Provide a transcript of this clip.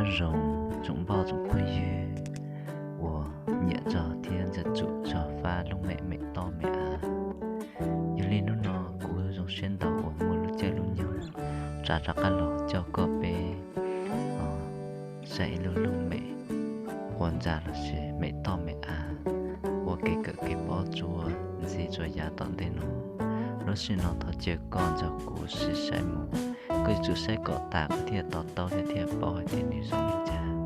Nyob zoo tsoom npauj tsoom phooj ywg uas nyiam txog thiab ntxim ntxub txog fab lub mem mem toj mem av. Yog li hnub no kuv zoo siab ntau uas muaj lub caij lub nyoog tsa rov qab los coj koj peb saib ib lub lub mem ua ntxa los sis mem toj mem av ua kev kawm kev paub txuas ntxiv txuas yav tom ntej no. Lub sij hawm no thov caw koj nrog kuv sim saib mus, koj yuav tsum saib kom tas koj thiaj to taub thiab thiaj paub hais tias nws zoo li cas.